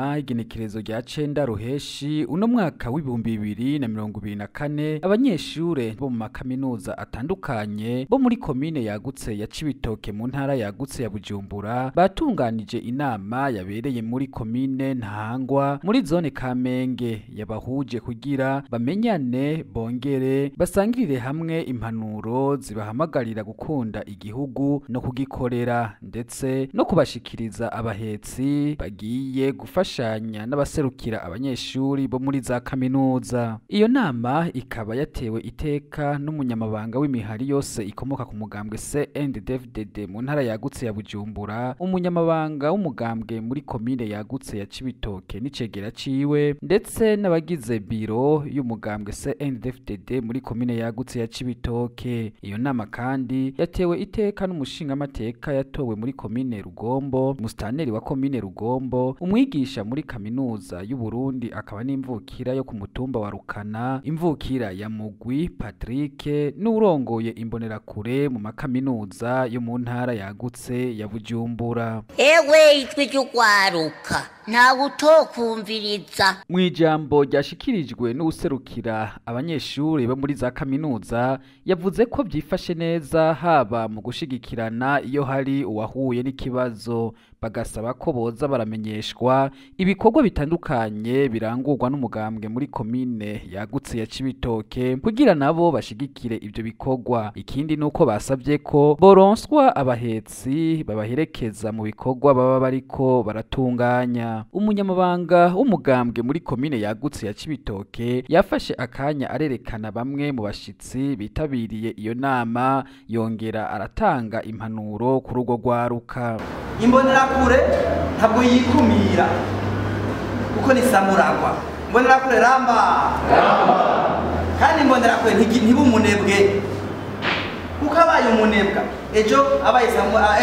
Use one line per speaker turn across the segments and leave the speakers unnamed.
Kigarama, igenekerezo rya 9 Ruheshi uno mwaka w'2024, abanyeshure bo mu makaminuza atandukanye bo muri komine yagutse ya Cibitoke mu ntara yagutse ya Bujumbura batunganije inama yabereye muri komine Ntahangwa muri zone Kamenge, yabahuje kugira bamenyane bongere basangirire hamwe impanuro zibahamagarira gukunda igihugu no kugikorera, ndetse no kubashikiriza abahetsi bagiye gufashanya n'abaserukira abanyeshuri bo muri za kaminuza. Iyo nama ikaba yatewe iteka n'umunyamabanga w'imihari yose ikomoka ku mugambwe CNDD-FDD mu ntara yagutse ya Bujumbura, umunyamabanga w'umugambwe muri komine yagutse ya Cibitoke n'icegera ciwe, ndetse n'abagize biro y'umugambwe CNDD-FDD muri komine yagutse ya Cibitoke. Iyo nama kandi yatewe iteka n'umushingamateka yatowe muri komine Rugombo, mustaneri wa komine Rugombo, umwigisha muri kaminuza y'u Burundi akaba n'imvukira yo ku mutumba wa Rukana, imvukira ya Mugwi Patrick, n'urongoye imbonerakure mu makaminuza yo mu ntara yagutse ya Bujumbura.
Ewe ijwi ry'ugwaruka ntawe utokumviriza.
Mw'ijambo ryashikirijwe n'uwuserukira abanyeshuri bo muri za kaminuza, yavuze ko byifashe neza haba mu gushigikirana iyo hari uwahuye n'ikibazo, bagasaba ko boza baramenyeshwa ibikorwa bitandukanye birangurwa n'umugambwe muri komine yagutse ya Cibitoke kugira nabo bashigikire ibyo bikorwa. Ikindi nuko basabye ko boronswa abahetsi babaherekeza mu bikorwa baba bariko baratunganya. Umunyamabanga w'umugambwe muri komine yagutse ya Cibitoke yafashe akanya arerekana bamwe mu bashitsi bitabiriye iyo nama, yongera aratanga impanuro kuri urwo rwaruka.
Imbonerakure ntabwo yikumira kuko ni samuragwa. Imbonerakure ramba, kandi imbonerakure ntiba umunebwe, kuko abaye umunebwa ejo abaye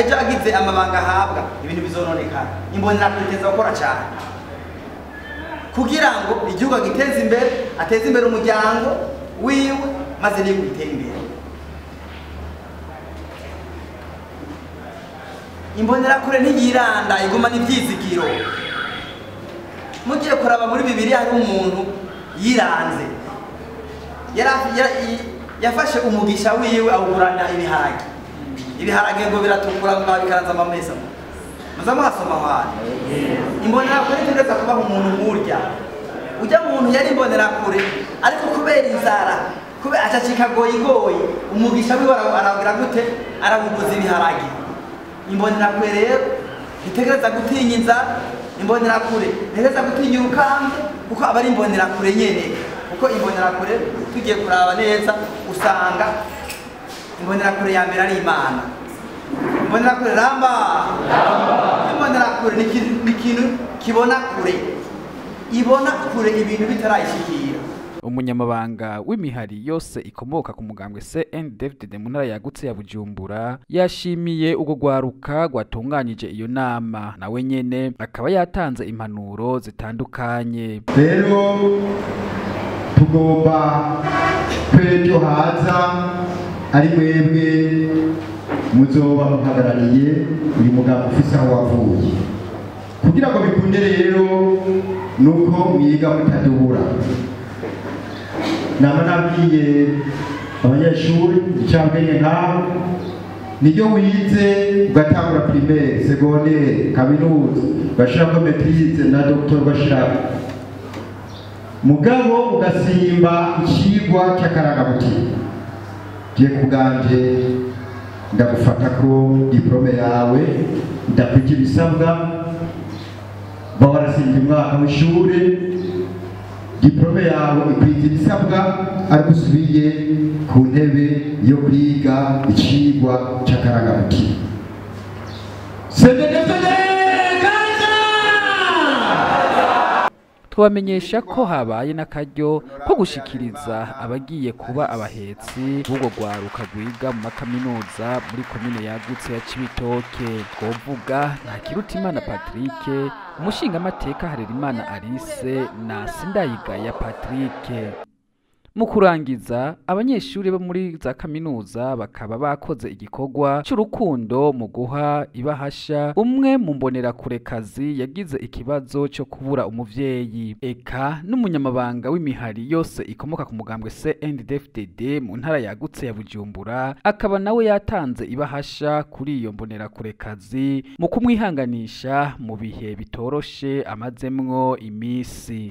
ejo agize amabanga ahabwa ibintu bizononekana. Imbonerakure iteza gukora cyane kugira ngo igihugu agiteze imbere, ateze imbere umuryango wiwe, maze n'igihugu gitere imbere. Imbonerakure ntiyiranda, iguma n'ivyizigiro. Mugiye kuraba muri Bibiliya hari umuntu yiranze, yafashe umugisha wiwe awugurana ibiharage. Ibiharage ngo biratukura ngo bikaranza amamesa. Muza muhasoma ahantu. Imbonerakure ntitegereza kubaho umuntu nk'urya. Urya muntu yari imbonerakure, ariko kubera inzara, kubera acacika goyigoyi, umugisha wiwe arawugira gute? Arawuguza ibiharage. Imbonerakure rero ntitegereza gutinya inzara, imbonerakure ntitegereza gutinya urukambwe, kuko aba ari imbonerakure nyene. Kuko imbonerakure tugiye kuraba neza usanga imbonerakure ya mbere ari Imana. Imbonerakure ramba, imbonerakure ni ikintu kibona kure, ibona kure ibintu bitarayishikira.
Umunyamabanga w'imihari yose ikomoka ku mugambwe CNDD-FDD mu ntara yagutse ya Bujumbura yashimiye urwo rwaruka rwatunganije iyo nama, nawe nyene akaba yatanze impanuro zitandukanye.
Rero tugomba kwejo haza ari mwebwe muzoba muhagarariye uyu mugambwe ufise aho wavuye, kugira ngo bikunde rero nuko mwiga mutadubura. Nama nabwiye abanyeshuri icambwenge nk'abo, niyo wize ugatangura primaire, secondaire, kaminuza, ugashirako maîtrise na docteur ugashirako, mugabo ugasimba icigwa c'akarangamutima. Je kubwanje ndagufata ko diplome yawe ndakwije ibisabwa, ba warasimvye umwaka w'ishure, diplome yawe ikwiza ibisabwa, ariko usubiye ku ntebe yo kwiga icigwa c'akarangamutima.
Twamenyesha ko habaye n'akaryo ko gushikiriza abagiye kuba abahetsi b'urwo rwaruka rwiga mu makaminuza muri komine yagutse ya Cibitoke. Twovuga Ntakirutimana Patrick, umushingamateka Harerimana Alice na Sindayigaya Patrick. Mu kurangiza, abanyeshuri bo muri za kaminuza bakaba bakoze igikorwa c'urukundo mu guha ibahasha umwe mu mbonerakurekazi yagize ikibazo cyo kubura umuvyeyi, eka n'umunyamabanga w'imihari yose ikomoka ku mugambwe CNDD-FDD mu ntara yagutse ya Bujumbura akaba nawe yatanze ibahasha kuri iyo mbonerakurekazi mu kumwihanganisha mu bihe bitoroshe amazemwo imisi.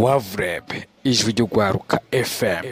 Wavureb, ijwi ry'urwaruka FM.